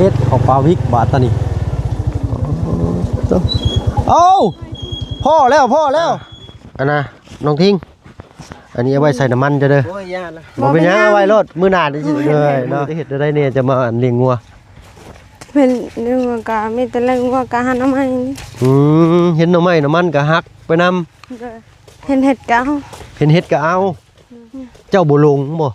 ເຮັດເຂົ້າປາວິກບາດຕານີ້. ເອົ້າ ພໍແລ້ວ ພໍແລ້ວ. ອັນນະ ນ້ອງທິງ ອັນນີ້ເອົາໄວ້ໃສ່ນ້ຳມັນເຈົ້າເດີ. ໂອ້ຍ ຢ່າລະ. ບໍ່ເປັນຫຍັງ ເອົາໄວ້ໂລດ ມື້ໜ້າໄດ້ເຮັດເນາະ. ເຮັດແນວໃດແດ່ຈະມາລ້ຽງງົວ? ເປັນ ເປັນງົວກະມີແຕ່ລ້ຽງງົວກະຫາໜໍ່ໄມ້ນີ້. ອືມ ເຫັນໜໍ່ໄມ້ໜໍ່ມັນກະຫັກໄປນຳ. ໂດຍ. ເຫັນເຫັດກະເອົາ ເຫັນເຫັດກະເອົາ. ເຈົ້າບໍ່ຫຼົງບໍ່?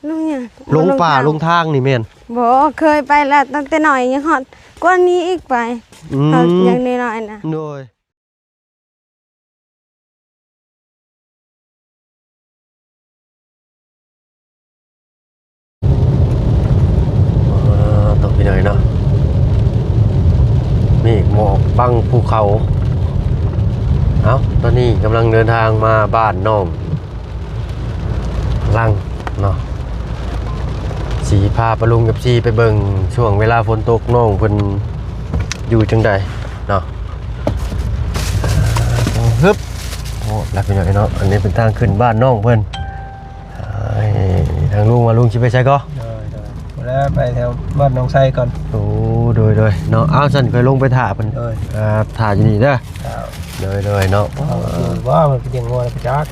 ຫຼົງຫຍັງ? ຫຼົງປ່າ ຫຼົງທາງນີ້ແມ່ນ? ບໍ່ ເຄີຍໄປແລ້ວ ຕັ້ງແຕ່ນ້ອຍ ຍັງຮອດກວ່ານີ້ອີກໄປ. ອືມ ຮອດຢ່າງນ້ອຍໆນະ. ໂດຍ. ອ່າ ຕົກພີ່ນ້ອງເນາະ ເມກໝອກບັງພູເຂົາ. ເອົ້າ ຕອນນີ້ກຳລັງເດີນທາງມາບ້ານນ້ອງລັງເນາະ ຊິພາປ້າລຸງກັບຊີໄປເບິ່ງຊ່ວງເວລາຝົນຕົກ ນ້ອງເພິ່ນຢູ່ຈັ່ງໃດເນາະ. ຮຶບ ໂອ້ ແລ້ວພີ່ນ້ອງເນາະ ອັນນີ້ເປັນທາງຂຶ້ນບ້ານນ້ອງເພິ່ນ. ເອີຍ ທາງລຸງວ່າລຸງຊິໄປໃສກໍ? ໂດຍ ໂດຍ ພຸ້ນແຫຼະ ໄປແຖວບ້ານໜອງໄຊກ່ອນ. ໂອ້ ໂດຍ ໂດຍ ເນາະ. ເອົາ ຊັ້ນຂ້ອຍລົງໄປຖ້າເພິ່ນ. ໂດຍ ອ່າ ຖ້າຢູ່ນີ້ເດີ. ໂດຍ ໂດຍ ເນາະ. ເອົາ ຢູ່ບໍ່ ມັນໄປລ້ຽງງົວແລ້ວໄປຈັກ.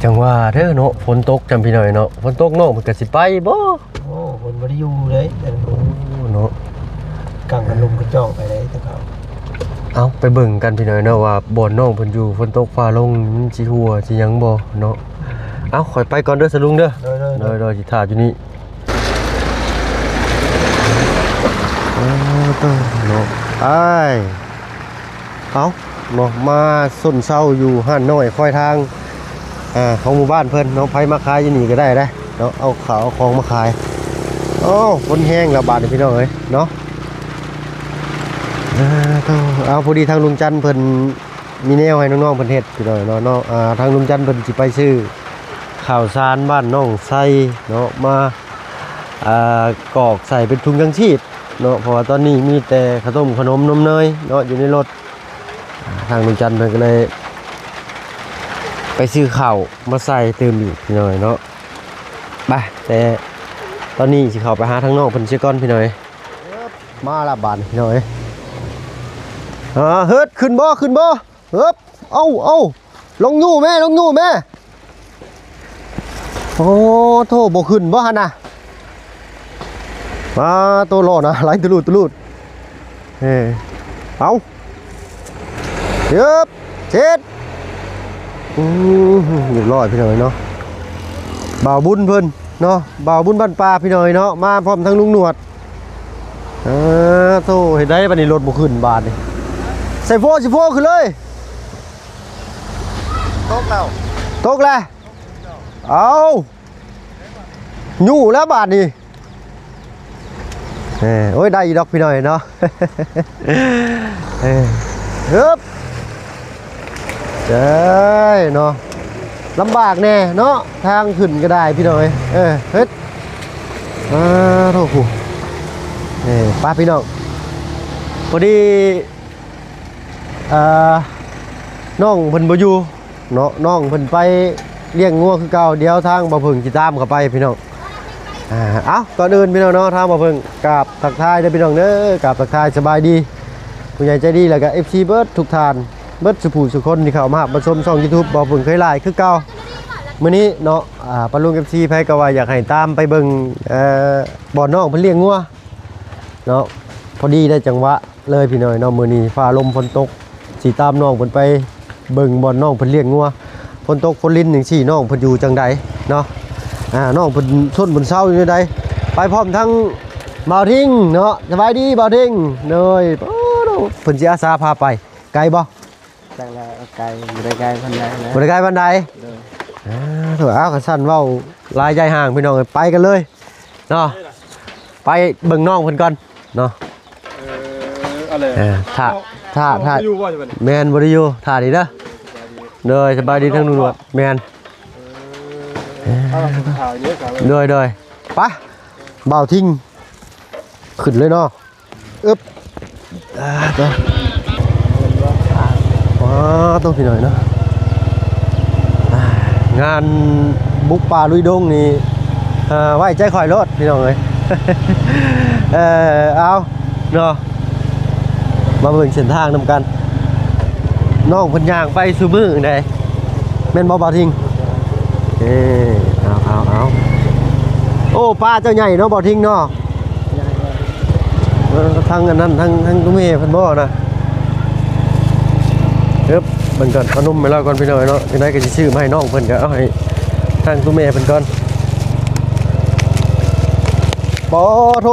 ຈັ່ງວ່າເດີເນາະ ຝົນຕົກຈ້ຳພີ່ນ້ອງເນາະ ຝົນຕົກນ້ອງເພິ່ນກໍຊິໄປບໍ່? ໂອ້ ເພິ່ນບໍ່ໄດ້ຢູ່ເດ້. ໂອ້ ເນາະ ກາງກັນລົມກະຈ່ອງໄປໄດ້ແຕ່ເຂົາ. ເອົາ ໄປເບິ່ງກັນພີ່ນ້ອງເນາະ ວ່າບ່ອນນ້ອງເພິ່ນຢູ່ ຝົນຕົກຟ້າລົງ ມັນຊິຮົ່ວຊິຫຍັງບໍ່ເນາະ. ເອົາ ຂ້ອຍໄປກ່ອນເດີ ສະລຸງເດີ. ໂດຍ ໂດຍ ໂດຍ ໂດຍ ຊິຖ້າຢູ່ນີ້. ເອີ ເນາະ ອ້າຍ ເອົາ ເນາະ ມາຊົນເຊົາຢູ່ຮ້ານນ້ອຍຄອຍທາງ ອ່າ ຂອງໝູ່ບ້ານເພິ່ນເນາະ. ໃຜມາຂາຍຢູ່ນີ້ກໍໄດ້ເດ້ເນາະ ເອົາເຂົ້າເອົາຂອງມາຂາຍ. ໂອ້ ຝົນແຮງແລ້ວບາດນີ້ພີ່ນ້ອງເອີຍເນາະ. ເອີ ເອົາ ພໍດີທາງລຸງຈັນເພິ່ນມີແນວໃຫ້ນ້ອງໆເພິ່ນເຮັດພີ່ນ້ອງເນາະ. ເນາະ ອ່າ ທາງລຸງຈັນເພິ່ນຊິໄປຊື້ ຂ້າວສານບ້ານໜອງໄຊເນາະ ມາ ອ່າ ກອກໃສ່ເປັນຖົງຍັງຊີບເນາະ ເພາະວ່າຕອນນີ້ມີແຕ່ເຂົ້າຕົ້ມ ຂະໜົມ ນົມເນີຍເນາະ ຢູ່ໃນລົດ. ອ່າ ທາງລຸງຈັນເພິ່ນກໍເລີຍໄປຊື້ເຂົ້າມາໃສ່ຕື່ມອີກພີ່ນ້ອງເນາະ. ໄປ ແຕ່ຕອນນີ້ຊິເຂົ້າໄປຫາທາງນ້ອງເພິ່ນເສຍກ່ອນພີ່ນ້ອງ. ມາລະບາດນີ້ພີ່ນ້ອງເອີຍ. ເອີ ເຮີດ ຂຶ້ນບໍ່ ຂຶ້ນບໍ່? ເອີບ ເອົາ ເອົາ ລົງຢູ່ແມ່ ລົງຢູ່ແມ່. ໂອ້ໂທ້ ບໍ່ຂຶ້ນບໍ່ຫັ້ນນະ? ມາໂຕຫຼໍ່ນະ ໄຫຼຕະລຸດຕະລຸດ. ເອີ ເອົາ ເອີບ ເຈັດ. ອືມ ຮຽບຮ້ອຍພີ່ນ້ອງເນາະ. ບ່າວບຸນເພິ່ນເນາະ ບ່າວບຸນບ້ານປ່າພີ່ນ້ອງເນາະ ມາພ້ອມທັງລຸງໜວດ. ເອີ ໂທ້ ເຮັດໃດບາດນີ້ ລົດບໍ່ຂຶ້ນບາດນີ້. ໃສ່ໂຟ ໃສ່ໂຟຂຶ້ນເລີຍ. ຕົກແລ້ວ ຕົກແລ້ວ. ເອົາ ຢູ່ແລ້ວບາດນີ້. ເອີ ໂອ້ຍ ໄດ້ຢູ່ດອກພີ່ນ້ອງເນາະ. ເອີ ຮຶບ ເອີຍເນາະ ລຳບາກແດ່ເນາະ ທາງຂຶ້ນກໍໄດ້ພີ່ນ້ອງເອີຍ. ເອີ ເຮັດ ອ່າ ໂທ້ ເອີ ໄປພີ່ນ້ອງ ພໍດີ ອ່າ ນ້ອງເພິ່ນບໍ່ຢູ່ເນາະ ນ້ອງເພິ່ນໄປລ້ຽງງົວຄືເກົ່າ. ດຽວທາງບ່າວເຜິ້ງຊິຕາມເຂົ້າໄປພີ່ນ້ອງ. ອ່າ ເອົ້າ ກ່ອນອື່ນພີ່ນ້ອງເນາະ ທາງບ່າວເຜິ້ງກາບທັກທາຍເດີພີ່ນ້ອງເດີ ກາບທັກທາຍສະບາຍດີຜູ້ໃຫຍ່ໃຈດີ ແລ້ວກະ ເອັຟຊີ ເບິດທຸກທ່ານ ເບິດສູ່ຜູ້ສູ່ຄົນທີ່ເຂົ້າມາຮັບມາຊົມຊ່ອງຢູທູບບ່າວເຜິ້ງເຄີຍຫຼາຍຄືເກົ່າ. ມື້ນີ້ເນາະ ອ່າ ປ້າລຸງ ເອັຟຊີ ໃຜກໍວ່າຢາກໃຫ້ຕາມໄປເບິ່ງ ເອີ ບ່ອນນ້ອງເພິ່ນລ້ຽງງົວເນາະ ພໍດີໄດ້ຈັງຫວະ ເລີຍພີ່ນ້ອງເນາະ. ມື້ນີ້ຟ້າລົມຝົນຕົກ ຊິຕາມນ້ອງເພິ່ນໄປເບິ່ງບ່ອນນ້ອງເພິ່ນລ້ຽງງົວ. ຝົນຕົກຝົນລິນຈັ່ງຊີ້ ນ້ອງເພິ່ນຢູ່ຈັ່ງໃດເນາະ? ອ່າ ນ້ອງເພິ່ນຊົນເພິ່ນເຊົາຢູ່ໃດ? ໄປພ້ອມທັງບ່າວທິງເນາະ. ສະບາຍດີບ່າວທິງ. ໂດຍ ໂອ້ ເພິ່ນຊິອາສາພາໄປ. ໄກບໍ່? ຈັກແລ້ວ ໄກ ບໍ່ໄດ້ໄກປານໃດນະ. ບໍ່ໄດ້ໄກປານໃດ? ໂດຍ. ອ່າ ໂທ້ ເອົາ ຄັນຊັ້ນເວົ້າຫຼາຍໃຫຍ່ຫ່າງ ພີ່ນ້ອງເອີຍ ໄປກັນເລີຍ. ເນາະ ໄປເບິ່ງນ້ອງເພິ່ນກ່ອນເນາະ. ເອີ ອັນໃດ ເອີ ຖ້າ ຖ້າ ຖ້າ ບໍ່ຢູ່ບໍ່ ແມ່ນ ບໍ່ໄດ້ຢູ່ ຖ້ານີ້ເດີ. ໂດຍ ສະບາຍດີທາງລຸງໜວດ. ແມ່ນ ເອີ ໂດຍ ໂດຍ ໄປ ບ່າວທິງ ຂຶ້ນເລີຍເນາະ. ອຶບ ອ່າ ໂຕ ວ້າ ໂຕ ພີ່ນ້ອງເນາະ. ອ່າ ງານບຸກປ່າລຸຍດົງນີ້ ອ່າ ໄວ້ໃຈຂ້ອຍໂລດ ພີ່ນ້ອງເອີຍ. ເອີ ເອົາເນາະ ມາເບິ່ງເສັ້ນທາງນຳກັນ. ນ້ອງເພິ່ນຍ່າງໄປສູ່ມື້ໃດ ແມ່ນບໍ່ ບ່າວທິງ? ເອີ ເອົາ ເອົາ ເອົາ ໂອ້ ປາເຈົ້າໃຫຍ່ເນາະ ບ່າວທິງເນາະ. ເອີ ທາງອັນນັ້ນ ທາງ ທາງແມ່ເພິ່ນບໍ່ນະ. ເອີບ ເບິ່ງກ່ອນ ເອົານົມໃຫ້ລາວກ່ອນພີ່ນ້ອງເນາະ. ຈັ່ງໃດກໍຊິຊື້ມາໃຫ້ນ້ອງເພິ່ນ ກໍເອົາໃຫ້ທາງຕູ້ແມ່ເພິ່ນກ່ອນ. ປາໂທ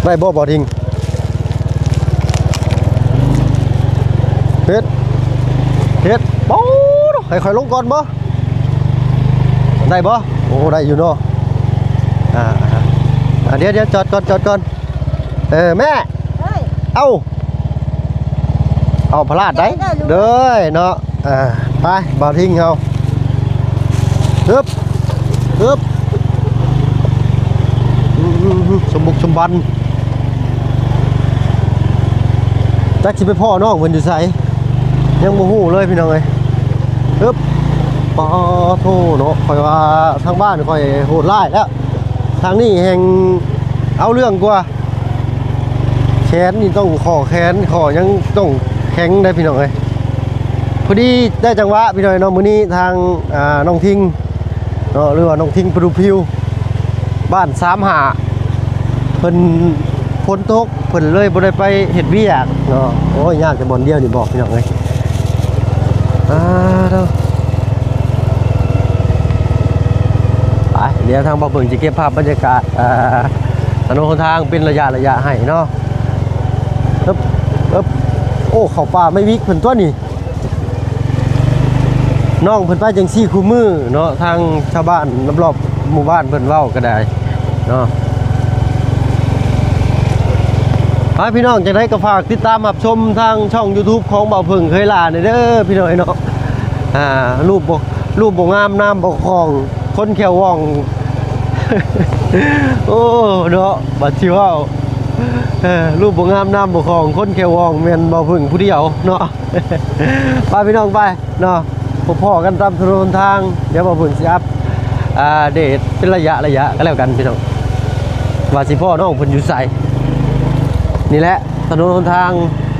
ໄດ້ບໍ່ ບ່າວທິງ? ເຮັດ ເຮັດ ປາໂທ ໃຫ້ຂ້ອຍລົງກ່ອນບໍ່? ໄດ້ບໍ່? ໂອ້ ໄດ້ຢູ່ເນາະ. ອ່າ ອ່າ ດຽວ ດຽວ ຈອດກ່ອນ ຈອດກ່ອນ. ເອີ ແມ່ ເອີຍ ເອົ້າ ເອົາພະລາດໄດ໋ ໄດ້ ໄດ້ ເດີເນາະ. ອ່າ ໄປ ບ່າວທິງເຮົາ ຮຶບ ຮຶບ ອືມ ສົມບຸກສົມບັນ. ຈັກຊິໄປພໍ້ນ້ອງເພິ່ນຢູ່ໃສ ຍັງບໍ່ຮູ້ເລີຍພີ່ນ້ອງເອີຍ. ຮຶບ ປາໂທເນາະ ຂ້ອຍວ່າທາງບ້ານຂ້ອຍໂຫດຮ້າຍແລ້ວ ທາງນີ້ແຮ່ງເອົາເລື່ອງກວ່າ. ແຂນນີ້ຕ້ອງ ຂໍ້ແຂນ ຂໍ້ຫຍັງຕ້ອງແຂງໄດ໋ພີ່ນ້ອງເອີຍ. ພໍດີໄດ້ຈັງຫວະພີ່ນ້ອງເນາະ ມື້ນີ້ທາງ ອ່າ ນ້ອງທິງເນາະ ຫຼືວ່ານ້ອງທິງປະດູຜິວ ບ້ານສາມຫ້າ ເພິ່ນຝົນຕົກ ເພິ່ນເລີຍບໍ່ໄດ້ໄປເຮັດວຽກເນາະ. ໂອ້ຍ ຍາກແຕ່ບ່ອນດຽວນີ້ບໍພີ່ນ້ອງເອີຍ. ອ່າ ເດີ ໄປ ດຽວທາງບ່າວເຜິ້ງຊິເກັບພາບບັນຍາກາດ ອ່າ ຖະໜົນຫົນທາງເປັນໄລຍະໆໃຫ້ເນາະ. ເອີບ ເອີບ ໂອ້ ເຂົ້າປ່າໄມ້ວິກເພິ່ນຕົວນີ້ ນ້ອງເພິ່ນໄປຈັ່ງຊີ້ຄູ່ມື້ເນາະ ທາງຊາວບ້ານລອບໆໝູ່ບ້ານເພິ່ນເວົ້າກໍໄດ້ເນາະ. ໄປພີ່ນ້ອງ ຈັ່ງໃດກໍຝາກຕິດຕາມຮັບຊົມທາງຊ່ອງຢູທູບຂອງບ່າວເຜິ້ງເຄີຍຫຼ້າແດ່ເດີພີ່ນ້ອງເນາະ. ອ່າ ຮູບບໍ່ ຮູບບໍ່ງາມ ນາມບໍ່ຄ່ອງ ຄົນແຂ້ວວ່ອງ ໂອ້ ເນາະ ບັດຊິເວົ້າ ເອີ ຮູບບໍ່ງາມ ນາມບໍ່ຄ່ອງ ຄົນແຂ້ວວ່ອງ ແມ່ນບ່າວເຜິ້ງຜູ້ດຽວເນາະ. ໄປພີ່ນ້ອງໄປເນາະ ພໍ້ໆກັນຕາມຖະໜົນຫົນທາງ ດຽວບ່າວເຜິ້ງຊິອັບ ອ່າ ເດດເປັນໄລຍະໆກໍແລ້ວກັນພີ່ນ້ອງ ວ່າຊິພໍ້ນ້ອງເພິ່ນຢູ່ໃສ. ນີ້ແຫຼະຖະໜົນຫົນທາງ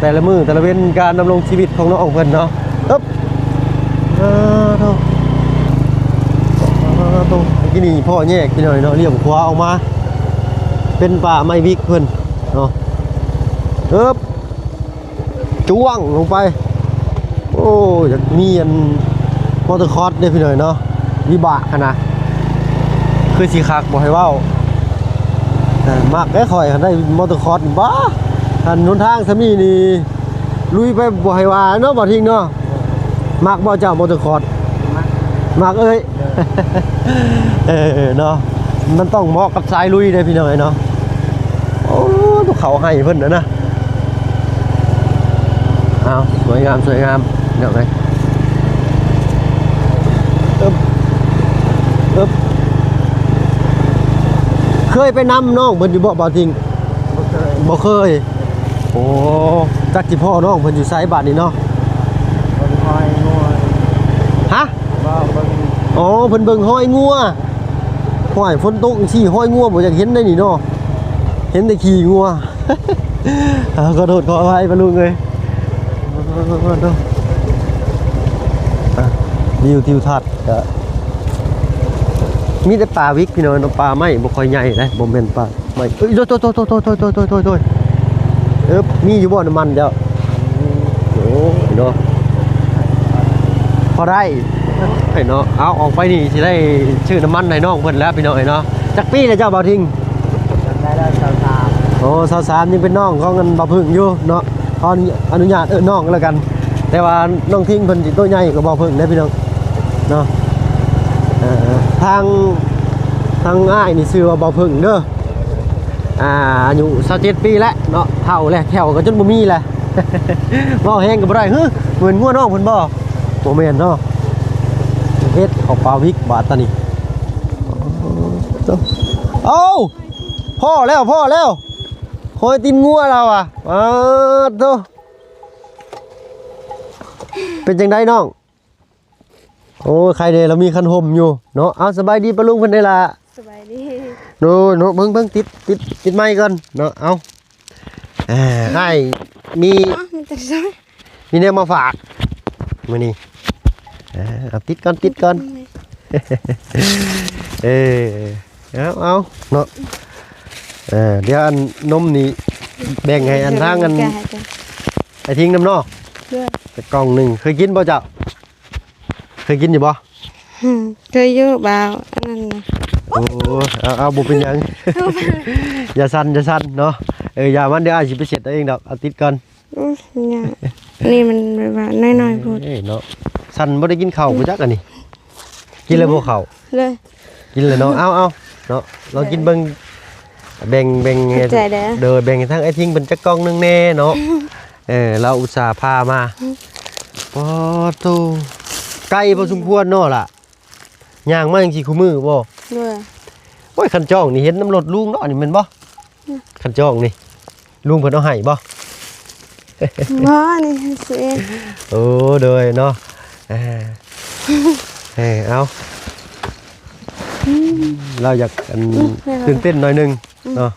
ແຕ່ລະມື້ແຕ່ລະເວັນ ການດຳລົງຊີວິດຂອງນ້ອງເພິ່ນເນາະ. ເອີບ ເອີ ໂທ້ ໂທ້ ເມື່ອກີ້ນີ້ພໍ້ແຍກພີ່ນ້ອງເນາະ ລ້ຽວຂວາອອກມາ ເປັນປ່າໄມ້ວິກເພິ່ນເນາະ. ເອີບ ຈ້ວງລົງໄປ. ໂອ້ ຢາກມີອັນມໍເຕີຄອສເດ້ພີ່ນ້ອງເນາະ ວິບາກຫັ້ນນະ ຄືຊິຄັກບໍ່ໃຫ້ເວົ້າ. ເອີ ມັກເດ້ຂ້ອຍ ຄັນໄດ້ມໍເຕີຄອສນີ້ ບ້າ ຄັນຫົນທາງສ່ຳນີ້ນີ້ ລຸຍໄປບໍ່ໃຫ້ວ່າເນາະ ບ່າວທິງເນາະ. ມັກບໍ່ເຈົ້າມໍເຕີຄອສ? ມັກ ມັກເອີຍ. ເອີ ເນາະ ມັນຕ້ອງເໝາະກັບສາຍລຸຍເດ້ພີ່ນ້ອງເອີຍເນາະ. ໂອ້ ພວກເຂົາໃຫ້ເພິ່ນນະ ອ້າວ ສວຍງາມ ສວຍງາມພີ່ນ້ອງເອີຍ. ເອີບ ເອີບ ເຄີຍໄປນຳນ້ອງເພິ່ນຢູ່ບໍ່ ບ່າວທິງ? ບໍ່ເຄີຍ ບໍ່ເຄີຍ. ໂອ້ ຈັກຊິພໍ້ນ້ອງເພິ່ນຢູ່ໃສບາດນີ້ເນາະ. ເພິ່ນຮ້ອຍງົວ. ຮະ? ບໍ່ ເບິ່ງ ອໍ ເພິ່ນເບິ່ງຮ້ອຍງົວ. ຫ້ວຍ ຝົນຕົກຈັ່ງຊີ້ ຮ້ອຍງົວບໍ່ຢາກເຫັນໄດ໋ນີ້ເນາະ ເຫັນແຕ່ຂີ້ງົວ. ອ່າ ຂໍໂທດຂໍອະໄພປ້າລຸງເອີຍ. ອ່າ ວິວທິວທັດກະມີແຕ່ປ່າວິກພີ່ນ້ອງເນາະ ປ່າໄມ້ບໍ່ຄ່ອຍໃຫຍ່ເດ້ ບໍ່ແມ່ນປ່າໄມ້. ເອີຍ ໂຕ ໂຕ ໂຕ ໂຕ ເອີບ ມີຢູ່ບໍ່ນ້ຳມັນເຈົ້າ? ໂອ້ຍເນາະ ພໍໄດ້ ໃຫ້ເນາະ. ເອົາ ອອກໄປນີ້ຊິໄດ້ຊື້ນ້ຳມັນໃຫ້ນ້ອງເພິ່ນແລ້ວພີ່ນ້ອງເອີຍເນາະ. ຈັກປີແລ້ວເຈົ້າ ບ່າວທິງ? ໄດ້ແລ້ວຊາວສາມ. ໂອ້ ຊາວສາມ ຍັງເປັນນ້ອງຂອງອັນບ່າວເຜິ້ງຢູ່ເນາະ ຂໍອະນຸຍາດເອີ້ນນ້ອງກໍແລ້ວກັນ. ແຕ່ວ່ານ້ອງທິງເພິ່ນຊິໂຕໃຫຍ່ກວ່າບ່າວເຜິ້ງເດ້ພີ່ນ້ອງເນາະ. ເອີ ທາງ ທາງອ້າຍນີ້ຊື່ວ່າບ່າວເຜິ້ງເດີ. ອ່າ ອາຍຸຊາວເຈັດປີແລ້ວເນາະ ເຖົ້າແລ້ວ ແຂ້ວກໍຈົນບໍ່ມີແລ້ວ ເວົ້າແຮງກໍບໍ່ໄດ້. ຫື ແມ່ນງົວນ້ອງເພິ່ນບໍ່? ບໍ່ແມ່ນເນາະ. ເຮັດເຂົ້າປ່າວິກບາດຕານີ້. ເອົ້າ ພໍ້ແລ້ວ ພໍ້ແລ້ວ ຮອຍຕີນງົວລາວອະ. ປາດໂທ້ ເປັນຈັ່ງໃດນ້ອງ? ໂອ້ ໄຄແດ່ ລາວມີຄັນຮົ່ມຢູ່ເນາະ. ເອົາ ສະບາຍດີປ້າລຸງເພິ່ນເດ້ລະ. ສະບາຍດີ. ໂດຍເນາະ ເບິ່ງ ເບິ່ງ ຕິດ ຕິດ ຕິດໄມກ່ອນເນາະ. ເອົາ ເອີ ອ້າຍມີ ເອົ້າ ມີແຕ່ ມີແນວມາຝາກມື້ນີ້. ເອີ ເອົາ ຕິດກ່ອນ ຕິດກ່ອນ. ເອີ ເອົາ ເອົາເນາະ. ເອີ ດຽວອັນນົມນີ້ແບ່ງໃຫ້ອັນທາງອັນ ໄອ້ທິງນຳເນາະ. ໂດຍ ຈັກກ່ອງໜຶ່ງ. ເຄີຍກິນບໍ່ເຈົ້າ? ເຄີຍກິນຢູ່ບໍ່? ອືມ ເຄີຍຢູ່ບ່າວ ອັນນັ້ນນະ. ໂອ້ ເອົາ ເອົາ ບໍ່ເປັນຫຍັງ. ຢ່າສັ່ນ ຢ່າສັ່ນເນາະ. ເອີ ຢ່າມັນ ດຽວອ້າຍຊິໄປເຊັດເອົາເອງດອກ. ເອົາ ຕິດກ່ອນ. ອືມ ຍາກ ນີ້ມັນແບບວ່ານ້ອຍໆໂພດ. ເອີ ເນາະ ສັ່ນບໍ່ໄດ້ກິນເຂົ້າບໍ່ຈັກອັນນີ້. ກິນແລ້ວບໍ່ເຂົ້າ? ເລີຍ ກິນແລ້ວເນາະ. ເອົາ ເອົາເນາະ ລອງກິນເບິ່ງ. ແບ່ງ ແບ່ງ ຂອບໃຈເດີ. ໂດຍ ແບ່ງໃຫ້ທາງອ້າຍທິງເພິ່ນຈັກກ່ອງໜຶ່ງແດ່ເນາະ. ເອີ ລາວອຸດສ່າພາມາ. ອືມ ປາໂຕ ໄກພໍສົມຄວນເນາະລະ. ຍ່າງມາຈັ່ງຊີ້ຄູ່ມື້ບໍ່? ໂດຍ. ໂອ້ຍ ຄັນຈ້ອງນີ້ເຫັນນຳລົດລຸງເນາະ ນີ້ແມ່ນບໍ່? ອືມ ຄັນຈ້ອງນີ້ ລຸງເພິ່ນເອົາໃຫ້ບໍ່? ບໍ່ ນີ້ຊື້ເອງ. ໂອ້ ໂດຍເນາະ. ເອີ ເອີ ເອົາ. ອືມ ລາວຢາກອັນ ອືມ ຕື່ນເຕັ້ນໜ້ອຍໜຶ່ງ ອືມ ເນາະ.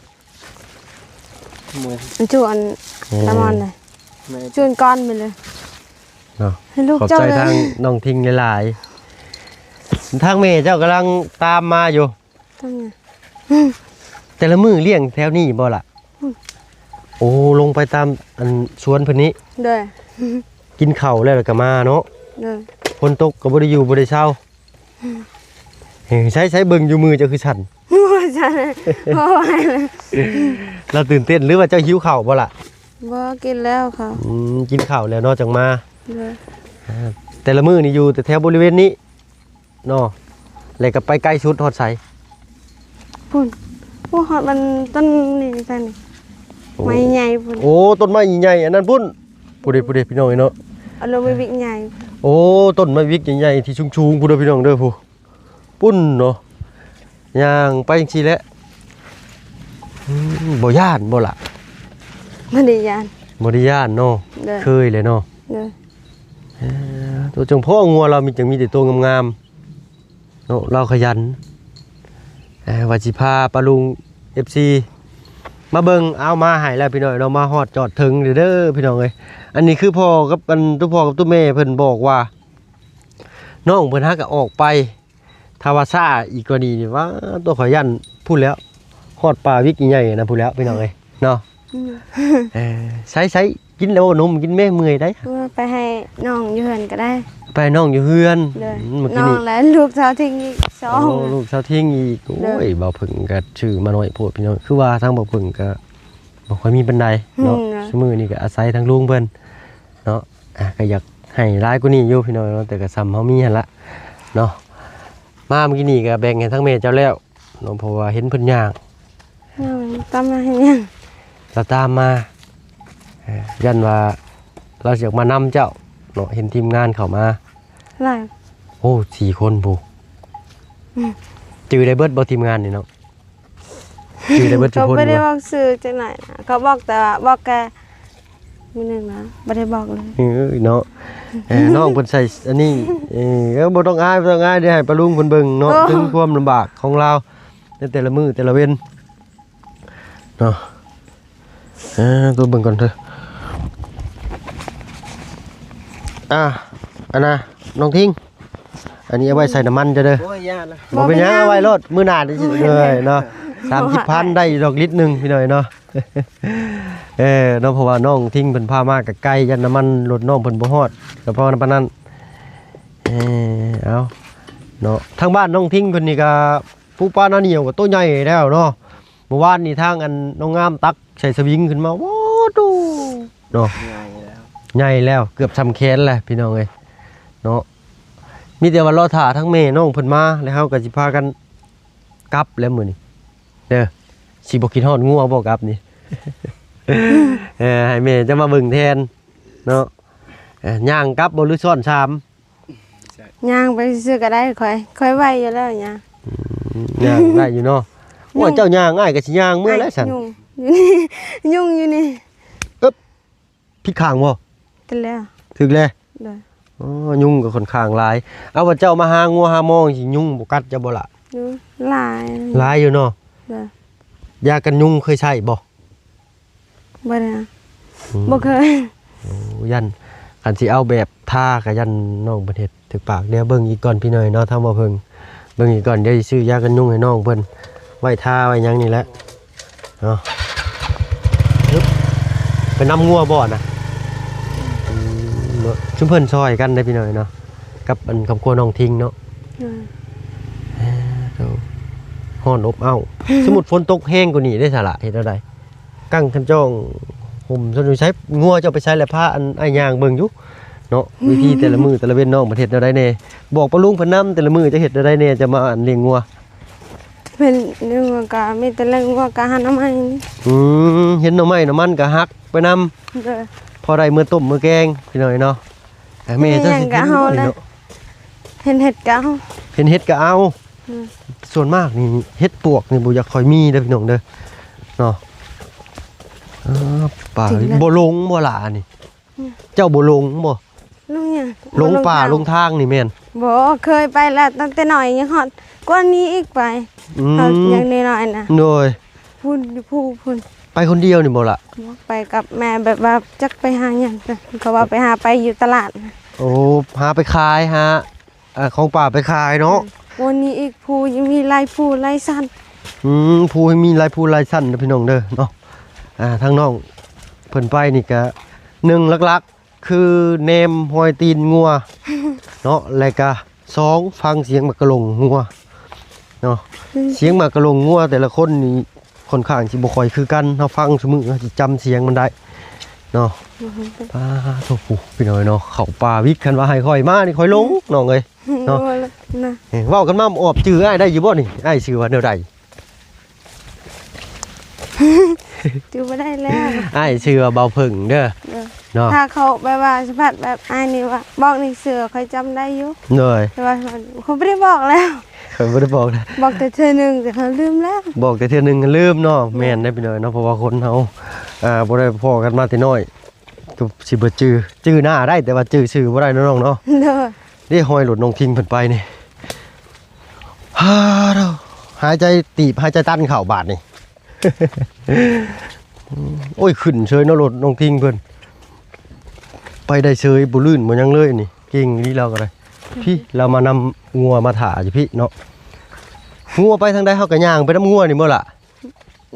ມັນຈວນ ໂອ້ ລະມອນເລີຍ ແມ່ນ ຈວນກ້ອນໄປເລີຍເນາະ. ໃຫ້ລູກ ຂອບໃຈ ເຈົ້າເລີຍ ທາງນ້ອງທິງຫຼາຍໆ. ທາງແມ່ເຈົ້າກຳລັງຕາມມາຢູ່. ຕາມມາ. ແຕ່ລະມື້ລ້ຽງແຖວນີ້ບໍ່ລະ? ອືມ ໂອ້ ລົງໄປຕາມອັນສວນເພິ່ນນີ້. ໂດຍ. ກິນເຂົ້າແລ້ວ ແລ້ວກໍມາເນາະ. ໂດຍ. ຝົນຕົກກໍບໍ່ໄດ້ຢູ່ບໍ່ໄດ້ເຊົາ. ເອີ ໃຊ້ ໃຊ້ເບິ່ງຢູ່ມືເຈົ້າຄືສັ່ນ. ບໍ່ສັ່ນ ບໍ່ໄຫວ. ລາວຕື່ນເຕັ້ນ ຫຼືວ່າເຈົ້າຫິວເຂົ້າບໍ່ລະ? ບໍ່ ກິນແລ້ວເຂົ້າ. ອືມ ກິນເຂົ້າແລ້ວເນາະ ຈັ່ງມາ. ໂດຍ. ອ່າ ແຕ່ລະມື້ນີ້ຢູ່ແຕ່ແຖວບໍລິເວນນີ້ເນາະ ແລ້ວກໍໄປໄກສຸດຮອດໃສ? ພຸ້ນ ໂອ້ ຮອດມັນຕົ້ນນີ້ຊັ້ນນີ້. ໂອ້ ໄມ້ໃຫຍ່ພຸ້ນ. ໂອ້ ຕົ້ນໄມ້ໃຫຍ່ອັນນັ້ນພຸ້ນ. ຜູ້ໃດ ຜູ້ໃດ ພີ່ນ້ອງເອີຍເນາະ. ອັນນັ້ນໄມ້ວິກໃຫຍ່. ໂອ້ ຕົ້ນໄມ້ວິກໃຫຍ່ໆ ທີ່ສູງໆ ພຸ້ນເດີ ພີ່ນ້ອງເດີ ຜູ້ ພຸ້ນເນາະ. ຍ່າງໄປຈັ່ງຊີ້ແຫຼະ. ອືມ ບໍ່ຢ້ານບໍ່ລະ? ບໍ່ໄດ້ຢ້ານ ບໍ່ໄດ້ຢ້ານເນາະ. ໂດຍ. ເຄີຍແຫຼະເນາະ. ໂດຍ. ເອີ ໂຕຈັ່ງພໍງົວລາວມີ ຈັ່ງມີແຕ່ໂຕງາມໆ ເນາະ ລາວຂະຫຍັນ. ເອີ ວ່າຊິພາປ້າລຸງ ເອັຟຊີ ມາເບິ່ງ. ເອົາ ມາໃຫ້ແລ້ວ ພີ່ນ້ອງເນາະ. ມາຮອດຈອດເຖິງເດີ ເດີ ພີ່ນ້ອງເອີຍ. ອັນນີ້ຄືພໍ່ກັບ ອັນ ໂຕພໍ່ກັບໂຕແມ່ເພິ່ນບອກວ່າ ນ້ອງເພິ່ນຫາກໍອອກໄປ. ຖ້າວ່າຊ້າອີກກວ່ານີ້ນີ້ ວ່າໂຕ ຂ້ອຍຢ້ານພຸ້ນແລ້ວ ຮອດປ່າວິກໃຫຍ່ນະ ພຸ້ນແລ້ວ ພີ່ນ້ອງເອີຍເນາະ. ອືມ ເອີ ໃຊ້ ໃຊ້ ກິນແລ້ວບໍ່ນົມ ກິນແມ້ ເມື່ອຍໄດ໋. ເອີ ໄປໃຫ້ນ້ອງຢູ່ເຮືອນກໍໄດ້. ໄປໃຫ້ນ້ອງຢູ່ເຮືອນ. ໂດຍ. ອືມ ມື້ກີ້ນີ້ ນ້ອງ ແລະ ລູກສາວທິງອີກສອງ. ໂອ້ ລູກສາວທິງອີກ. ໂດຍ. ໂອ້ຍ ບ່າວເຜິ້ງກໍຊື້ມາໜ້ອຍໂພດ ພີ່ນ້ອງ. ຄືວ່າທາງບ່າວເຜິ້ງກໍບໍ່ຄ່ອຍມີປານໃດເນາະ. ອືມ ຊຸມື້ນີ້ກໍອາໄສທາງລຸງເພິ່ນເນາະ. ອ່າ ກໍຢາກໃຫ້ຫຼາຍກວ່ານີ້ຢູ່ ພີ່ນ້ອງເນາະ ແຕ່ກໍສ່ຳເຮົາມີຫັ້ນລະເນາະ. ມາມື້ກີ້ນີ້ກໍແບ່ງໃຫ້ທາງແມ່ເຈົ້າແລ້ວເນາະ ເພາະວ່າເຫັນເພິ່ນຍ່າງ. ຍ່າງຕາມມາເຮັດຫຍັງ? ລາວຕາມມາ ເອີ ຢ້ານວ່າລາວຊິຢາກມານຳເຈົ້າເນາະ. ເຫັນທີມງານເຂົ້າມາຫຼາຍ. ໂອ້ ສີ່ຄົນພຸ້ນ. ອືມ ຈື່ໄດ້ເບິດບໍ່ ທີມງານນີ້ເນາະ? ຈື່ໄດ້ເບິດທຸກຄົນ. ເຂົາບໍ່ໄດ້ບອກຊື່ຈັກໜ້ອຍນະ ເຂົາບອກແຕ່ວ່າ ບອກແຕ່ມື້ໜຶ່ງນະ ບໍ່ໄດ້ບອກເລີຍ. ເອີຍເນາະ. ເອີ ນ້ອງເພິ່ນໃສ່ອັນນີ້. ເອີ ບໍ່ຕ້ອງອາຍ ບໍ່ຕ້ອງອາຍ ດຽວໃຫ້ປ້າລຸງເພິ່ນເບິ່ງເນາະ. ໂອ້ ເຖິງຄວາມລຳບາກຂອງລາວໃນແຕ່ລະມື້ແຕ່ລະເວັນເນາະ. ເອີ ໂຕເບິ່ງກ່ອນເດີ. ອ່າ ອັນນະ ນ້ອງທິງ ອັນນີ້ເອົາໄວ້ໃສ່ນ້ຳມັນເຈົ້າເດີ. ໂອ້ຍ ຢ່າລະ. ບໍ່ເປັນຫຍັງ ບໍ່ເປັນຫຍັງ ເອົາໄວ້ໂລດ ມື້ໜ້ານີ້ຊິເລີຍເນາະ. ສາມສິບພັນ ໄດ້ດອກລິດໜຶ່ງ ພີ່ນ້ອງເນາະ. ເອີ ເນາະ ເພາະວ່ານ້ອງທິງເພິ່ນພາມາກໍໄກ ຢ້ານນ້ຳມັນລົດນ້ອງເພິ່ນບໍ່ຮອດ ກໍເພາະນັ້ນປານນັ້ນ. ເອີ ເອົາເນາະ ທາງບ້ານນ້ອງທິງເພິ່ນນີ້ກໍປູກປານາໜຽວກໍໂຕໃຫຍ່ແລ້ວເນາະ. ເມື່ອວານນີ້ທາງອັນນ້ອງງາມຕັກໃສ່ສະວິງຂຶ້ນມາ ໂອ້ ໂຕເນາະ ໃຫຍ່ແລ້ວ ໃຫຍ່ແລ້ວ ເກືອບສ່ຳແຂນແຫຼະ ພີ່ນ້ອງເອີຍເນາະ. ມີແຕ່ວ່າລໍຖ້າທາງແມ່ນ້ອງເພິ່ນມາ ແລ້ວເຮົາກໍຊິພາກັນກັບແລ້ວມື້ນີ້ເດີ. ຊິບໍ່ຄິດຮອດງົວບໍ່ກັບນີ້? ເອີ ໃຫ້ແມ່ເຈົ້າມາເບິ່ງແທນເນາະ. ເອີ ຍ່າງກັບບໍ່ ຫຼືຊ້ອນສາມ? ຍ່າງໄປຊື່ໆກໍໄດ້ ຂ້ອຍ ຂ້ອຍໄວຢູ່ແລ້ວຍ່າງ. ອືມ ຍ່າງໄດ້ຢູ່ເນາະ. ໂອ້ຍ ເຈົ້າຍ່າງ ອ້າຍກໍຊິຍ່າງເມືອແລ້ວຊັ້ນ. ຍຸງຢູ່ນີ້ ຍຸງຢູ່ນີ້. ເອີບ ຜິດຂ້າງບໍ່? ຖືກແລ້ວ ຖືກແລ້ວ. ໂດຍ. ອໍ ຍຸງກໍຂ້ອນຂ້າງຫຼາຍ. ເອົາ ວ່າເຈົ້າມາຫາງົວຫາມອງ ຊິຍຸງບໍ່ກັດເຈົ້າບໍ່ລະ? ຢູ່ ຫຼາຍ ຫຼາຍຢູ່ເນາະ. ໂດຍ. ຢາກັນຍຸງເຄີຍໃຊ້ບໍ່? ບໍ່ໄດ້ ອືມ ບໍ່ເຄີຍ. ໂອ້ ຢ້ານ ຄັນຊິເອົາແບບທາກໍຢ້ານນ້ອງເພິ່ນເຮັດຖືກປາກ. ດຽວເບິ່ງອີກກ່ອນພີ່ນ້ອງເນາະ ທາງບໍ່ເພິ່ງ ເບິ່ງອີກກ່ອນ. ດຽວຊິຊື້ຢາກັນຍຸງໃຫ້ນ້ອງເພິ່ນໄວ້ທາໄວ້ຫຍັງນີ້ແຫຼະເນາະ. ອຶບ ໄປນຳງົວບໍ່ນະ? ອືມ ເນາະ ຊຸມເພິ່ນຊ່ອຍກັນເດ້ພີ່ນ້ອງເນາະ ກັບອັນຄອບຄົວນ້ອງທິງເນາະ. ອືມ ເອີ ໂທ້ ຮ້ອນອົບເອົ້າ. ສົມມຸດຝົນຕົກແຮງກວ່ານີ້ເດ້ສາລະ ເຮັດແນວໃດ? ກັງຄັນຈ້ອງຫົ່ມຊັ້ນຢູ່ໃສ? ງົວເຈົ້າໄປໃສລະ? ພາອັນອ້າຍຍ່າງເບິ່ງຢູ່ເນາະ ວິທີແຕ່ລະມື້ແຕ່ລະເວັນນ້ອງເພິ່ນເຮັດແນວໃດແດ່? ບອກປ້າລຸງເພິ່ນນຳ ແຕ່ລະມື້ຈະເຮັດແນວໃດແດ່ ຈະມາອັນລ້ຽງງົວ? ເພິ່ນລ້ຽງງົວກະມີແຕ່ລ້ຽງງົວກະຫາໜໍ່ໄມ້ນີ້. ອືມ ເຫັນໜໍ່ໄມ້ໜໍ່ມັນກະຫັກໄປນຳ. ໂດຍ. ພໍໄດ້ມື້ຕົ້ມມື້ແກງພີ່ນ້ອງເນາະ. ແມ່ເຈົ້າຊິກິນຢູ່ບໍ່ນີ້ເນາະ? ເຫັນເຫັດກະເອົາ ເຫັນເຫັດກະເອົາ. ອືມ ສ່ວນມາກນີ້ເຫັດປວກນີ້ບໍ່ຢາກຄ່ອຍມີເດີພີ່ນ້ອງເດີເນາະ. ເອີ ປ່າ ບໍ່ຫຼົງບໍ່ລະອັນນີ້? ອືມ ເຈົ້າບໍ່ຫຼົງບໍ່? ຫຼົງຫຍັງ? ຫຼົງປ່າ ຫຼົງທາງນີ້ແມ່ນ? ບໍ່ ເຄີຍໄປແລ້ວ ຕັ້ງແຕ່ນ້ອຍຍັງຮອດກວ່ານີ້ອີກໄປ. ອືມ ຮອດຍັງນ້ອຍໆນະ. ໂດຍ. ພຸ້ນ ຢູ່ພູພຸ້ນ. ໄປຄົນດຽວນີ້ບໍ່ລະ? ບໍ່ ໄປກັບແມ່ ແບບວ່າຈັກໄປຫາຫຍັງ ເຂົາວ່າໄປຫາ ໄປຢູ່ຕະຫຼາດ. ໂອ້ ຫາໄປຂາຍ ຫາ ເອີ ຂອງປ່າໄປຂາຍເນາະ. ອືມ ໂອ້ ນີ້ອີກ ພູຍັງມີຫຼາຍພູຫຼາຍຊັ້ນ. ອືມ ພູຍັງມີຫຼາຍພູຫຼາຍຊັ້ນເດີພີ່ນ້ອງເດີເນາະ. ອ່າ ທາງນ້ອງເພິ່ນໄປນີ້ກະ ໜຶ່ງຫຼັກໆ ຄືແນມຮອຍຕີນງົວເນາະ ແລະກະ ສອງ ຟັງສຽງໝາກກະລົງງົວເນາະ. ອືມ ສຽງໝາກກະລົງງົວແຕ່ລະຄົນນີ້ ຂ້ອນຂ້າງຊິບໍ່ຄ່ອຍຄືກັນ ເຮົາຟັງຊຸມື້ເຮົາຊິຈຳສຽງມັນໄດ້ເນາະ. ອືມ ປາໂທ້ ພີ່ນ້ອງເນາະ ເຂົ້າປ່າວິກ ຄັນວ່າໃຫ້ຂ້ອຍມານີ້ຂ້ອຍຫຼົງ ອືມ ນ້ອງເອີຍເນາະ. ເວົ້າກັນມາອອບ ຈື່ອ້າຍໄດ້ຢູ່ບໍ່ນີ້? ອ້າຍຊື່ວ່າແນວໃດ? ຈື່ບໍ່ໄດ້ແລ້ວ. ອ້າຍຊື່ວ່າເບົາເຜິ້ງເດີ ເອີ ເນາະ. ຖ້າເຂົາແບບວ່າສະພັດແບບອ້າຍນີ້ວ່າ ບອກນີ້ຊື່ຂ້ອຍຈຳໄດ້ຢູ່. ໂດຍ. ແຕ່ວ່າຂ້ອຍບໍ່ໄດ້ບອກແລ້ວ ຂ້ອຍບໍ່ໄດ້ບອກນະ ບອກແຕ່ເທື່ອໜຶ່ງ ແຕ່ຂ້ອຍລືມແລ້ວ. ບອກແຕ່ເທື່ອໜຶ່ງກໍລືມເນາະ. ແມ່ນເດ້ພີ່ນ້ອງເນາະ ເພາະວ່າຄົນເຮົາ ອ່າ ບໍ່ໄດ້ພໍ້ກັນມາແຕ່ນ້ອຍ ກໍຊິບໍ່ຈື່ ຈື່ໜ້າໄດ້ ແຕ່ວ່າຈື່ຊື່ບໍ່ໄດ້ເນາະນ້ອງເນາະ. ໂດຍ. ເດ້ ຮອຍລົດນ້ອງທິງເພິ່ນໄປນີ້ ຫາຍໃຈຕີບ ຫາຍໃຈຕັນເຂົ້າບາດນີ້. ໂອ້ຍ ຂຶ້ນເຊີຍເນາະ ລົດນ້ອງທິງເພິ່ນ ໄປໄດ້ເຊີຍ ບໍ່ລື່ນບໍ່ຫຍັງເລີຍນີ້. ເກັ່ງອີ່ຫຼີລາວກໍໄດ້. ອືມ ພີ້ ລາວມານຳງົວມາຖ້າຢູ່ພີ້ເນາະ. ງົວໄປທາງໃດ ເຮົາກໍຍ່າງໄປນຳງົວນີ້ບໍ່ລະ?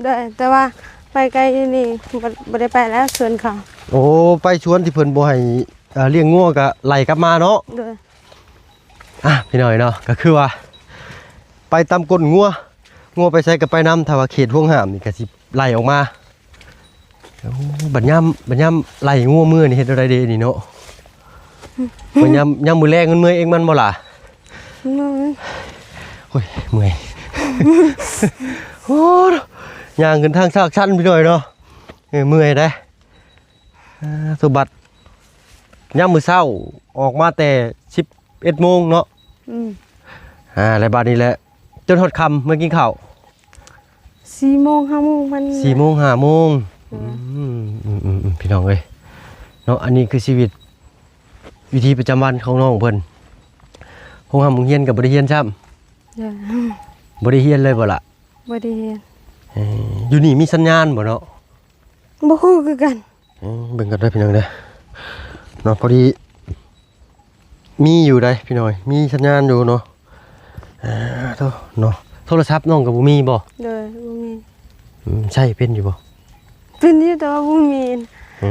ໂດຍ ແຕ່ວ່າໄປໄກຢູ່ນີ້ ບໍ່ ບໍ່ໄດ້ໄປແລ້ວ ສວນເຂົາ. ໂອ້ ໄປສວນທີ່ເພິ່ນບໍ່ໃຫ້ ເອີ ລ້ຽງງົວກໍໄລ່ກັບມາເນາະ. ໂດຍ. ອ່ະ ພີ່ນ້ອງເນາະ ກໍຄືວ່າໄປຕາມກົ້ນງົວ ງົວໄປໃສກໍໄປນຳ ຖ້າວ່າເຂດຫ່ວງຫ້າມນີ້ກໍຊິໄລ່ອອກມາ. ໂອ້ ບັດຍາມ ບັດຍາມໄລ່ງົວເມືອນີ້ເຮັດແນວໃດເດນີ້ເນາະ? ບັດຍາມ ຍາມມື້ແລງມັນເມື່ອຍເອງມັນບໍ່ລະ? ເມື່ອຍ. ໂອ້ຍ ເມື່ອຍ. ໂອ້ ຍ່າງຂຶ້ນທາງຊາກຊັນພີ່ນ້ອງເນາະ. ເອີ ເມື່ອຍເດ້. ອ່າ ໂທ້ ບັດຍາມມື້ເຊົ້າອອກມາແຕ່ສິບເອັດໂມງເນາະ. ອືມ ອ່າ ແລ້ວບາດນີ້ແຫຼະ ຈົນຮອດຄ່ຳເມືອກິນເຂົ້າ ສີ່ໂມງ ຫ້າໂມງມັນ ສີ່ໂມງ ຫ້າໂມງ. ເອີ ອືມ ອືມ ອືມ ອືມ ພີ່ນ້ອງເອີຍເນາະ. ອັນນີ້ຄືຊີວິດ ວິຖີປະຈຳວັນຂອງນ້ອງເພິ່ນ. ໂຮງຮ່ຳໂຮງຮຽນກໍບໍ່ໄດ້ຮຽນຊ້ຳ. ເອີ ບໍ່ໄດ້ຮຽນເລີຍບໍ່ລະ? ບໍ່ໄດ້ຮຽນ. ເອີ ຢູ່ນີ້ມີສັນຍານບໍ່ເນາະ? ບໍ່ຮູ້ຄືກັນ. ເອີ ເບິ່ງກັນເດີພີ່ນ້ອງເດີເນາະ. ພໍດີມີຢູ່ໃດ໋ພີ່ນ້ອງ ມີສັນຍານຢູ່ເນາະ. ອ່າ ໂທ້ ເນາະ ໂທລະສັບນ້ອງກໍບໍ່ມີບໍ່? ໂດຍ ບໍ່ມີ. ອືມ ໃຊ້ເປັນຢູ່ບໍ່? ເປັນຢູ່ ແຕ່ວ່າບໍ່ມີ. ອື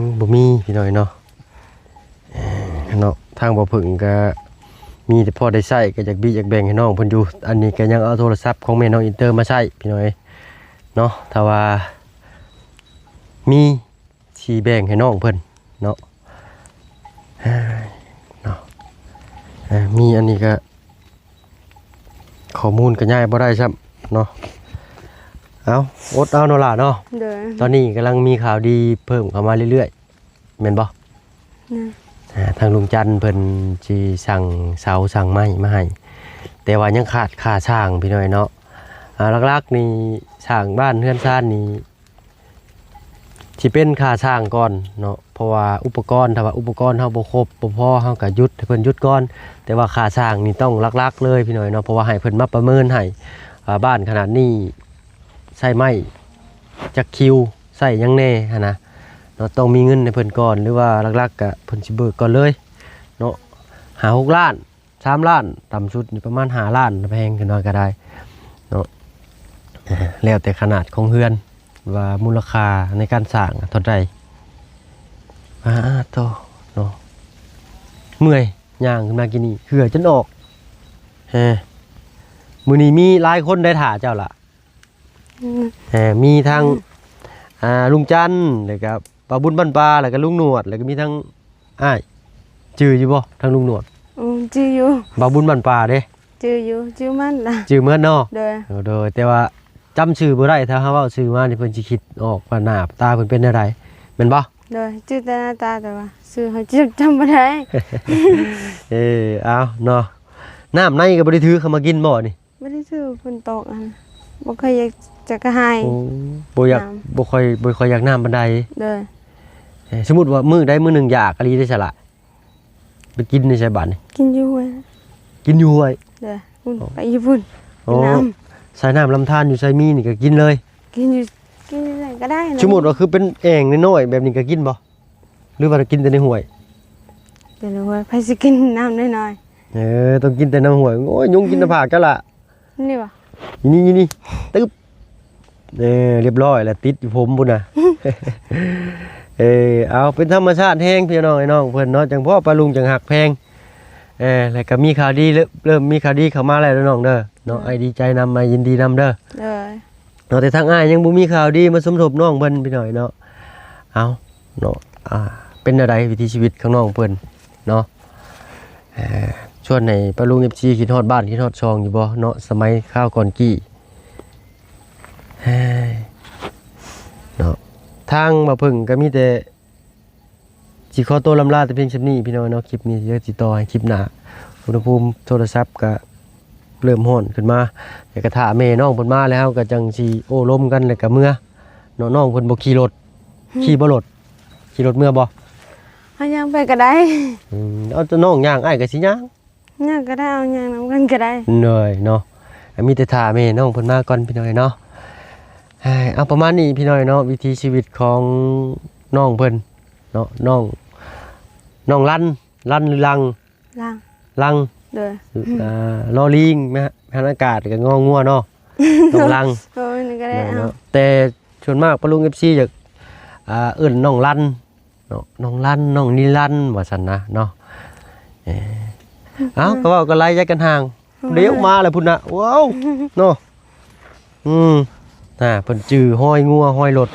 ມ ບໍ່ມີພີ່ນ້ອງເນາະ. ເອີ ເນາະ ທາງບໍ່ເພິ່ງກໍມີແຕ່ພໍໄດ້ໃຊ້ ກໍຢາກບິຢາກແບ່ງໃຫ້ນ້ອງເພິ່ນຢູ່. ອັນນີ້ກໍຍັງເອົາໂທລະສັບຂອງແມ່ນ້ອງອິນເຕີມາໃຊ້ພີ່ນ້ອງເນາະ. ຖ້າວ່າມີຊິແບ່ງໃຫ້ນ້ອງເພິ່ນເນາະ. ເນາະ ເອີ ມີອັນນີ້ກໍ ຂໍ້ມູນກໍຍ້າຍບໍ່ໄດ້ຊ້ຳເນາະ. ເອົາ ອົດເອົາເນາະຫຼ້າເນາະ. ໂດຍ. ຕອນນີ້ກຳລັງມີຂ່າວດີເພີ່ມເຂົ້າມາເລື້ອຍໆ ແມ່ນບໍ່? ນະ ອ່າ ທາງລຸງຈັນເພິ່ນຊິສັ່ງເສົາສັ່ງໄມ້ມາໃຫ້ ແຕ່ວ່າຍັງຂາດຄ່າສ້າງພີ່ນ້ອງເນາະ. ອ່າ ຫຼັກໆນີ້ສ້າງບ້ານເຮືອນຊານນີ້ ເ ຊິເປັນຄ່າສ້າງກ່ອນເນາະ ເພາະວ່າອຸປະກອນ ຖ້າວ່າອຸປະກອນເຮົາບໍ່ຄົບບໍ່ພໍ ເຮົາກໍຢຸດ ໃຫ້ເພິ່ນຢຸດກ່ອນ. ແຕ່ວ່າຄ່າສ້າງນີ້ຕ້ອງຫຼັກໆເລີຍພີ່ນ້ອງເນາະ ເພາະວ່າໃຫ້ເພິ່ນມາປະເມີນໃຫ້ວ່າ ບ້ານຂະໜາດນີ້ໃຊ້ໄມ້ຈັກຄິວ ໃຊ້ຫຍັງແດ່ຫັ້ນນະເນາະ ຕ້ອງມີເງິນໃຫ້ເພິ່ນກ່ອນ ຫຼືວ່າຫຼັກໆກະເພິ່ນຊິເບີກກ່ອນເລີຍເນາະ ຫ້າຫົກລ້ານ ສາມລ້ານ ຕ່ຳສຸດນີ້ປະມານຫ້າລ້ານ ແພງຂຶ້ນມາກໍໄດ້ເນາະ ແລ້ວແຕ່ຂະໜາດຂອງເຮືອນ ວ່າມູນລະຄ່າໃນການສ້າງເທົ່າໃດ. ອາໂຕເນາະ ເມື່ອຍ ຍ່າງຂຶ້ນມາກີ້ນີ້ ເຫື່ອຈົນອອກແຮ. ມື້ນີ້ມີຫຼາຍຄົນໄດ້ຖ້າເຈົ້າລະ ອືມ ແຮ ມີທັງ ອືມ ອ່າ ລຸງຈັນ ແລ້ວກະປ້າບຸນບ້ານປ່າ ແລ້ວກະລຸງໜວດ ແລ້ວກະມີທັງ ອ້າຍ ຈື່ຢູ່ບໍ່ ທາງລຸງໜວດ? ອືມ ຈື່ຢູ່. ບ່າວບຸນບ້ານປ່າເດ້? ຈື່ຢູ່ ຈື່ໝົດລະ. ຈື່ໝົດເນາະ? ໂດຍ ໂດຍ ແຕ່ວ່າຈຳຊື່ບໍ່ໄດ້ ຖ້າເຮົາເວົ້າຊື່ມານີ້ ເພິ່ນຊິຄິດອອກວ່າໜ້າຕາເພິ່ນເປັນແນວໃດ ແມ່ນບໍ່? ໂດຍ ຈື່ແຕ່ໜ້າຕາ ແຕ່ວ່າຊື່ເຮົາຈຳ ຈຳບໍ່ໄດ້. ເອີ ເອົາເນາະ ນ້ຳໃນກໍບໍ່ໄດ້ຖືເຂົ້າມາກິນບໍ່ນີ້? ບໍ່ໄດ້ຖື ຝົນຕົກຫັ້ນ ບໍ່ຄ່ອຍຢາກ ຢາກກະຫາຍ. ໂອ້ ບໍ່ຢາກ ນ້ຳ ບໍ່ຄ່ອຍ ບໍ່ຄ່ອຍຢາກນ້ຳປານໃດ. ໂດຍ ເອີ ສົມມຸດວ່າມື້ໃດມື້ໜຶ່ງຢາກອີ່ຫຼີເດ ສະລະ ໄປກິນໃນໃສບາດນີ້? ກິນຢູ່ຫ້ວຍ. ກິນຢູ່ຫ້ວຍ? ໂດຍ ພຸ້ນ ອໍ ໄປຢູ່ພຸ້ນ. ອໍ ກິນນ້ຳ ສາຍນ້ຳລຳທານຢູ່ໃສມີນີ້ກໍກິນເລີຍ? ກິນຢູ່ ກິນຢູ່ໃສກໍໄດ້ນະ. ສົມມຸດວ່າຄືເປັນແອ່ງນ້ອຍໆແບບນີ້ກໍກິນບໍ່? ຫຼືວ່າກິນແຕ່ໃນຫ້ວຍ? ແຕ່ໃນຫ້ວຍ ໃຜຊິກິນນ້ຳນ້ອຍໆ? ເອີ ຕ້ອງກິນແຕ່ນ້ຳຫ້ວຍ. ໂອ້ຍ ຍຸງກິນໜ້າຜາກເຈົ້າລະ. ນີ້ຫວາ? ນີ້ ນີ້ ນີ້ ຕຶບ ເອີ ລຽບຮ້ອຍລະ ຕິດຢູ່ຜົມພຸ້ນນະ. ເອີ ເອົາ ເປັນທຳມະຊາດແຮງພີ່ນ້ອງ ອ້າຍນ້ອງເພິ່ນເນາະ ຈັ່ງພໍປ້າລຸງຈັ່ງຮັກແພງ. ເອີ ແລ້ວກໍມີຂ່າວດີ ເລີ່ມ ເລີ່ມມີຂ່າວດີເຂົ້າມາແລ້ວເດີນ້ອງເດີເນາະ. ໂດຍ ອ້າຍດີໃຈນຳ ອ້າຍຍິນດີນຳເດີ. ໂດຍ ເນາະ ແຕ່ທາງອ້າຍຍັງບໍ່ມີຂ່າວດີມາສົມທົບນ້ອງເພິ່ນພີ່ນ້ອງເນາະ. ເອົາເນາະ ອ່າ ເປັນແນວໃດວິຖີຊີວິດຂອງນ້ອງເພິ່ນເນາະ? ເອີ ຊວນໃຫ້ປ້າລຸງ ເອັຟຊີ ຄິດຮອດບ້ານຄິດຮອດຊ່ອງຢູ່ບໍ່ເນາະ ສະໄໝຄາວກ່ອນກີ້ເນາະ. ທາງບ່າວເພິ່ງກໍມີແຕ່ ຊິຂໍໂຕລຳລາແຕ່ພຽງສ່ຳນີ້ພີ່ນ້ອງເນາະ. ຄລິບນີ້ຈະຕິດຕໍ່ໃຫ້ຄລິບໜ້າ. ອຸນຫະພູມໂທລະສັບກະເລີ່ມຮ້ອນຂຶ້ນມາ ແຕ່ກະຖ້າແມ່ນ້ອງເພິ່ນມາແລ້ວ ເຮົາກະຈັ່ງຊິໂອ້ລົມກັນ ແລ້ວກະເມືອເນາະ. ນ້ອງເພິ່ນບໍ່ຂີ່ລົດ ອືມ ຂີ່ບໍ່ລົດ? ຂີ່ລົດເມືອບໍ່? ເຮົາຍ່າງໄປກະໄດ້. ອືມ ເອົາ ນ້ອງຍ່າງ ອ້າຍກະຊິຍ່າງ. ຍ່າງກໍໄດ້ ເອົາຍ່າງນຳກັນກໍໄດ້. ໂດຍເນາະ ມີແຕ່ຖ້າແມ່ນ້ອງເພິ່ນມາກ່ອນພີ່ນ້ອງເນາະ. ເອົາ ປະມານນີ້ພີ່ນ້ອງເນາະ ວິຖີຊີວິດຂອງນ້ອງເພິ່ນເນາະ. ນ້ອງ ນ້ອງລັນ ລັນ ຫຼື ລັງ? ລັງ ລັງ. ໂດຍ ອ່າ ລໍລີງ ແມ່ນ ແມ່ນອາກາດ ແລ້ວກໍງໍງົວເນາະ ນ້ອງລັງ. ໂດຍ ນີ້ກໍໄດ້ ໂດຍເນາະ ເອົາ. ແຕ່ສ່ວນມາກປ້າລຸງ ເອັຟຊີ ຢາກ ອ່າ ເອີ້ນນ້ອງລັນ ເນາະ ນ້ອງລັນ ນ້ອງນິລັນ ວ່າຊັ້ນນະເນາະ. ເອີ ເອົາ ກໍເວົ້າກັນຫຼາຍໃຈກັນຫ່າງ ອືມ ດຽວມາແລ້ວພຸ້ນນະ. ວ້າວ ເນາະ ອືມ ອ່າ ເພິ່ນຈື່ຮອຍງົວຮອຍລົດ.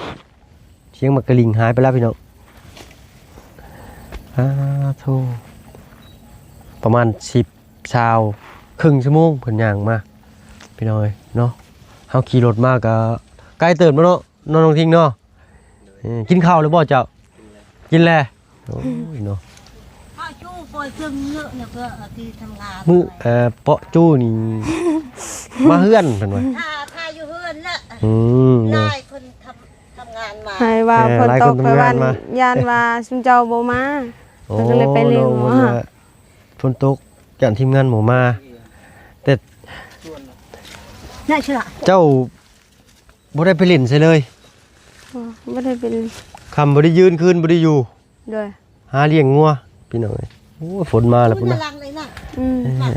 ສຽງໝາກກະລິ່ງຫາຍໄປແລ້ວພີ່ນ້ອງ. ອາໂທ ປະມານສິບ ຊາວ ເຄິ່ງຊົ່ວໂມງເພິ່ນຍ່າງມາພີ່ນ້ອງເອີຍເນາະ. ເຮົາຂີ່ລົດມາກໍໄກເຕີບແລ້ວເນາະ ນ້ອງທິງເນາະ. ເອີ ກິນເຂົ້າແລ້ວບໍ່ເຈົ້າ? ກິນແລ້ວ ໂອ້ຍເນາະ. ເພາະຈູ່ປ່ອຍເຄື່ອງເຍອະ ແລ້ວກໍທີ່ທຳງານ ມື້ ເອີ ເພາະຈູ່ນີ້ມາເຮືອນເພິ່ນວ່າ ຖ້າ ຖ້າຢູ່ເຮືອນລະ ອືມ ຫຼາຍຄົນທຳ ທຳງານມາ ໃຫ້ວ່າ ເອີ ຝົນຕົກ ຫຼາຍຄົນທຳງານມາ ໄປວ່າຢ້ານວ່າຊຸມເຈົ້າບໍ່ມາ ໂອ້ ເພິ່ນກໍເລີຍໄປເລີຍ ນ້ອງເພິ່ນວ່າ ຝົນຕົກ ຢ້ານທີມງານບໍ່ມາ. ແຕ່ ເຈົ້າ ບໍ່ໄດ້ໄປຫຼິ້ນໃສເລີຍ? ບໍ່ ບໍ່ໄດ້ໄປຫຼິ້ນ. ຄ່ຳບໍ່ໄດ້ຢືນ ຄືນບໍ່ໄດ້ຢູ່. ໂດຍ ຫາລ້ຽງງົວພີ່ນ້ອງເອີຍ. ໂອ້ຍ ຝົນມາແລ້ວພຸ້ນນະ. ອືມ ເອີ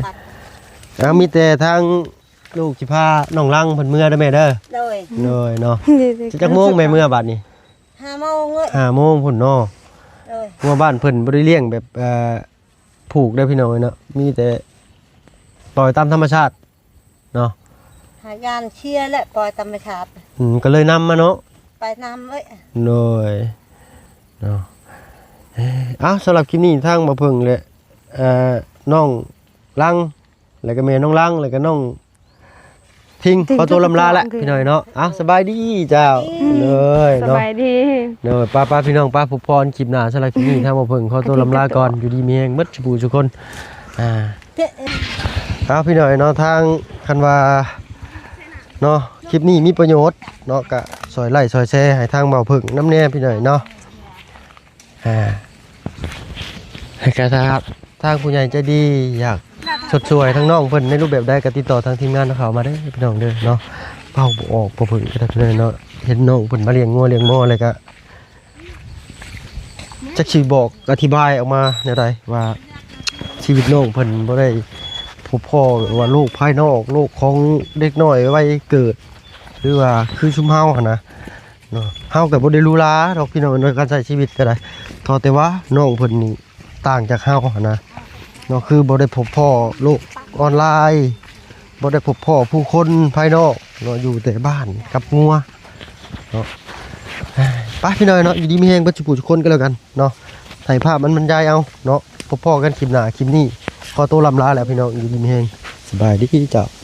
ເອົາ ມີແຕ່ທາງລູກຊິພານ້ອງລັງເພິ່ນເມືອເດີແມ່ເດີ. ໂດຍ ໂດຍເນາະ. ຈັກໂມງແມ່ເມືອບາດນີ້? ຫ້າໂມງເລີຍ ຫ້າໂມງພຸ້ນເນາະ. ໂດຍ ງົວບ້ານເພິ່ນບໍ່ໄດ້ລ້ຽງແບບ ເອີ ຜູກເດີພີ່ນ້ອງເອີຍເນາະ. ມີແຕ່ປ່ອຍຕາມທຳມະຊາດ ເນາະ ຫາຢານເຊຍແຫຼະ ປ່ອຍທຳມະຊາດ. ອືມ ກໍເລີຍນຳມາເນາະ ໄປນຳເອີຍ. ໂດຍ ເນາະ. ເອົ້າ ສຳລັບຄລິບນີ້ທາງບ່າວເຜິ້ງ ແລະ ເອີ ນ້ອງລັງ ແລະກະແມ່ນ້ອງລັງ ແລະກະນ້ອງທິງ ຂໍໂຕລຳລາແຫຼະພີ່ນ້ອງເນາະ. ເອົ້າ ສະບາຍດີເຈົ້າ. ເອີ ສະບາຍດີ. ໂດຍ ໄປໆ ພີ່ນ້ອງ ໄປພົບພໍ້ກັນຄລິບໜ້າ. ສຳລັບຄລິບນີ້ທາງບ່າວເຜິ້ງຂໍໂຕລຳລາກ່ອນ. ຢູ່ດີມີແຮງໝົດສູ່ຜູ້ສູ່ຄົນ. ອ່າ ເອົາ ພີ່ນ້ອງເນາະ ທາງ ຄັນວ່າເນາະ ຄລິບນີ້ມີປະໂຫຍດເນາະ ກະ ຊ່ອຍໄລ້ຊ່ອຍແຊໃຫ້ທາງເບົາເພິ່ງນຳແດ່ພີ່ນ້ອງເນາະ. ອ່າ ໃຫ້ກະຖ້າທາງຜູ້ໃຫຍ່ໃຈດີຢາກຊົດຊ່ວຍທາງນ້ອງເພິ່ນໃນຮູບແບບໃດ ກໍຕິດຕໍ່ທາງທີມງານເຮົາເຂົ້າມາເດີພີ່ນ້ອງເດີເນາະ. ເວົ້າບໍ່ອອກບໍ່ເພິ່ງກໍໄດ້ພີ່ນ້ອງເນາະ. ເຫັນນ້ອງເພິ່ນມາລ້ຽງງົວລ້ຽງໝໍແລ້ວກໍ ຈັກຊິບອກອະທິບາຍອອກມາແນວໃດ ວ່າຊີວິດນ້ອງເພິ່ນບໍ່ໄດ້ພົບພໍ້ ຫຼືວ່າໂລກພາຍນອກ ໂລກຂອງເດັກນ້ອຍໄວເກີດ ຫຼືວ່າຄືຊຸມເຮົາຫັ້ນນະເນາະ. ເຮົາກໍບໍ່ໄດ້ຫຼູຫຼາດອກພີ່ນ້ອງເອີຍ ໃນການໃຊ້ຊີວິດກໍໄດ້ ເທົ່າແຕ່ວ່ານ້ອງເພິ່ນນີ້ຕ່າງຈາກເຮົາຫັ້ນນະເນາະ ຄືບໍ່ໄດ້ພົບພໍ້ໂລກອອນລາຍ ບໍ່ໄດ້ພົບພໍ້ຜູ້ຄົນພາຍນອກເນາະ ຢູ່ແຕ່ບ້ານກັບງົວເນາະ. ໄປພີ່ນ້ອງເນາະ ຢູ່ດີມີແຮງເບິດສູ່ຜູ້ທຸກຄົນກໍແລ້ວກັນເນາະ. ໃຫ້ພາບມັນບັນຍາຍເອົາເນາະ. ພົບພໍ້ກັນຄລິບໜ້າຄລິບນີ້ ຂໍໂຕລ່ຳລາແລ້ວພີ່ນ້ອງ ຢູ່ດີມີແຮງ ສະບາຍດີເຈົ້າ.